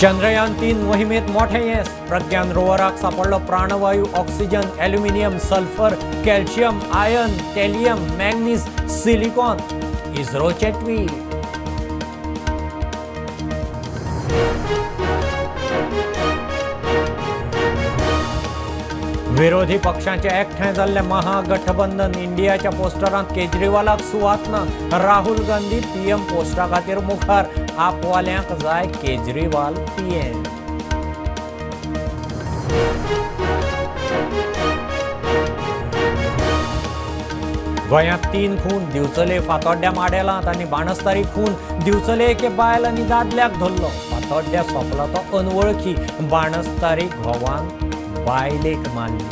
चंद्रयान 3 मोहिमेत मोठें येस. प्रज्ञान रोवराक सापडलो प्राणवायू, oxygen, aluminium, sulphur, calcium, iron, thallium, manganese, silicon. इस्रोचें ट्वीट. विरोधी पक्षांचे एकठांय जाल्ले महागठबंधन. इंडियाच्या पोस्टरांत केजरीवालाक सुवात ना. राहुल गांधी पीएम पोस्टा खातीर मुखार. आपवाल्यांक जाय केजरीवाल पीएम. गोंयांत 3 खून. दिवचले, फातोड्ड्या माडेलांत आनी बाणस्तारी खून. दिवचले एके बायल आनी दादल्याक धरलो. फातोड्ड्या सोंपला तो अनवळखी. बाणस्तारी घोवान बायलेक मारली.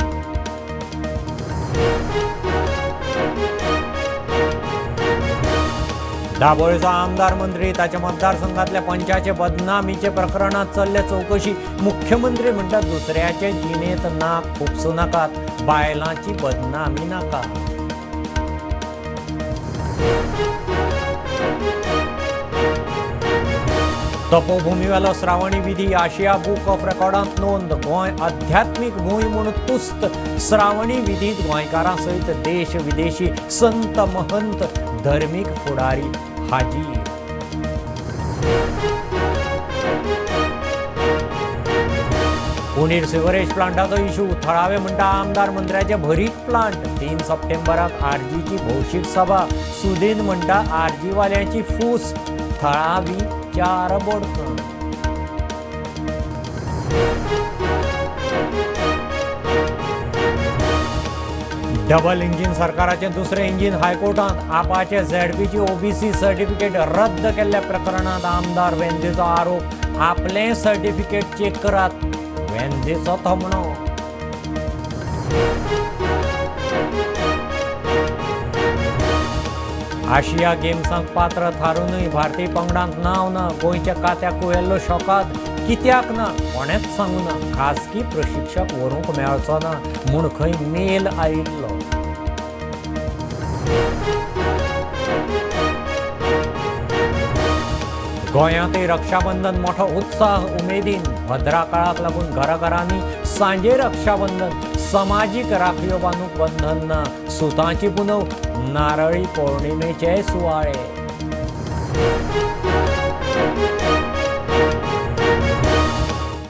दाबोळीचो आमदार मंत्री ताच्या मतदारसंघातल्या पंचाचे बदनामीचे प्रकरणात चल्ले चवकशी. मुख्यमंत्री म्हणटात दुसऱ्याचे जिणेंत नाक खुपसूं नाकात, बायलांची बदनामी नाका. तपोभूमीवेलो श्रावणी विधी आशिया बुक ऑफ रेकॉर्डांत नोंद. गोंय आध्यात्मीक भूंय म्हूण तुस्त. श्रावणी विधींत गोंयकारां सयत देश विदेशी संत महंत धर्मीक फुडारी हाजीर. पुणेर सिवरेज प्लांटाचो इशू. थळावे म्हणटा आमदार मंत्र्याचे भरीक प्लांट. 3 सप्टेंबराक आरजीची भौशीक सभा. सुदीन म्हणटा आरजीवाल्यांची फूस. थळावी 4 बोडकां. डबल इंजीन सरकाराचें दुसरें इंजीन हायकोर्टांत. आपाचे झेडपीची ओबीसी सर्टिफिकेट रद्द केल्ल्या प्रकरणांत आमदार वेंझीचो आरोप. आपलें सर्टिफिकेट चेक करात, वेंझीचो थोमणो. आशिया गेम्सांक पात्र थारूनय भारतीय पंगडांत नांव ना. गोंयच्या कात्या कुयेल्लो शोकाद. कित्याक ना कोणेच सांगू ना. खासगी प्रशिक्षक व्हरूंक मेळचो ना म्हूण खंय मेल आयिल्लो. गोंयांतय रक्षाबंधन मोठो उत्साह उमेदीन. भद्रा काळाक लागून घराघरांनी सांजे रक्षाबंधन. समाजीक राखयो बांदूंक बंधन ना. सुतांची पुनव, नारळी पौर्णिमेचे सुवाळे.